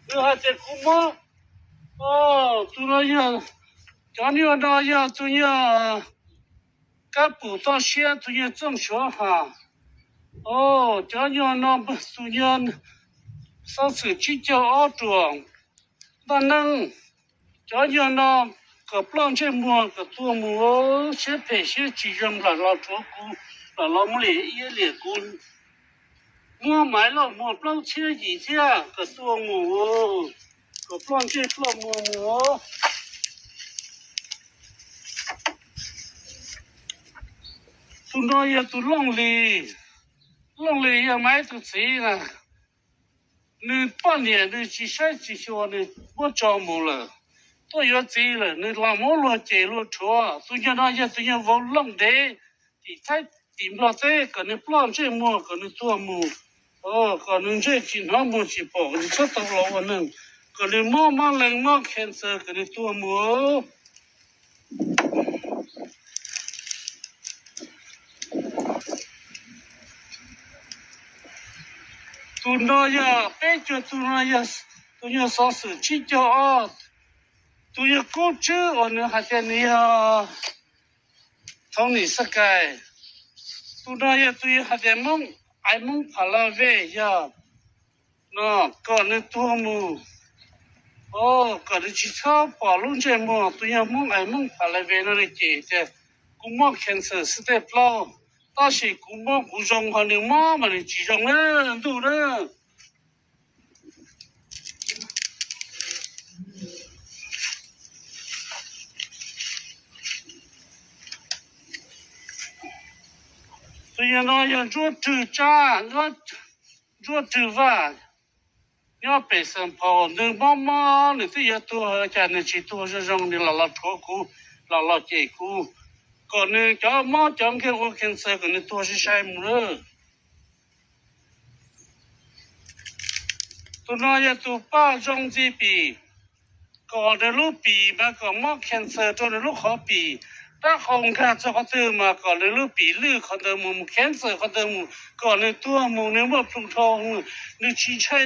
Nws hais tias kuv mob, tus no yog, cov nyuag no yog tus nyuag kab pum toj siab, tus nyuag txooj suav has. Cov nyuag no, tus nyuag xov xwm tsib caug ob ruam ntaj neeb. Cov nyuag no kom ploj ntsej muag kom tuag mus, siab phem siab tsis zoo lam los rhuav kuv, lam los muab liam iab liam kuv. Muab Maiv Lauj muag plaub txhiab yim thiab kom tuag mus, kom ploj ntsej ploj muag mus. Tus no yog tus Looj Lis, Looj Lis yog Maiv tus txiv na. Nws poj niam nws tsis saib tsis xyuas nws muab tso mus lawm. Tuaj yuav txiv lawm nws los muab luag cem luag rhuav. Tus nyuag no yog tus nyuag vauv looj ntev tim Thaib tim Nplog teb, kom nws ploj ntsej muag kom nws tuag mus, kom nws ntsej tsis hnov muag tsis pom, nws txhob tau los ua neeg, kom nws mob mab leeg mob cancer kom nws tuag mus. Tus no yog peb caug, tus no yog tus nyuag xov xwm tsib caug ob, tus yog Kub Tswb uas nws hais tias nws yog Thoob Nim Xab Kais. Tus no yog tus yog hais tias Hmoob Aiv Hmoob Pha La Vej yog no, kom nws tuag mus, kom nws tsis txhob pom lub ntsej muag. Tus yog Hmoob Aiv Hmoob Pha La Vej no nws cem tias kuv mob cancer xwb tej plaub, tab sis kuv mob kuv zoo, ho nws mob mas nws tsis zoo na, ntuj na. Tus yog no yog Ntsuab Rwg Tsab, Ntsuab Rwg Vaj, nyob pem Xeem Phaum. Nws mob mob nws twb yuav tuag cas nws tsis tuag zoo zoo, nws los los rhuav kuv, los los cem kuv, kom nws cov mob cov nkeeg ua cancer kom nws tuag sai sai mus lawm. Tus no yog tus Paj Zoo Ntxi Pim, kom nws lub pim mas kom mob cancer rau nws lub qhov pim, rab qau nkag txog qhov twg mas kom nws lub pim lwj qhov ntawd mus, mus cancer qhov ntawd mus, kom nws tuag mus, nws muaj plhu dhau, nws tsis ntshai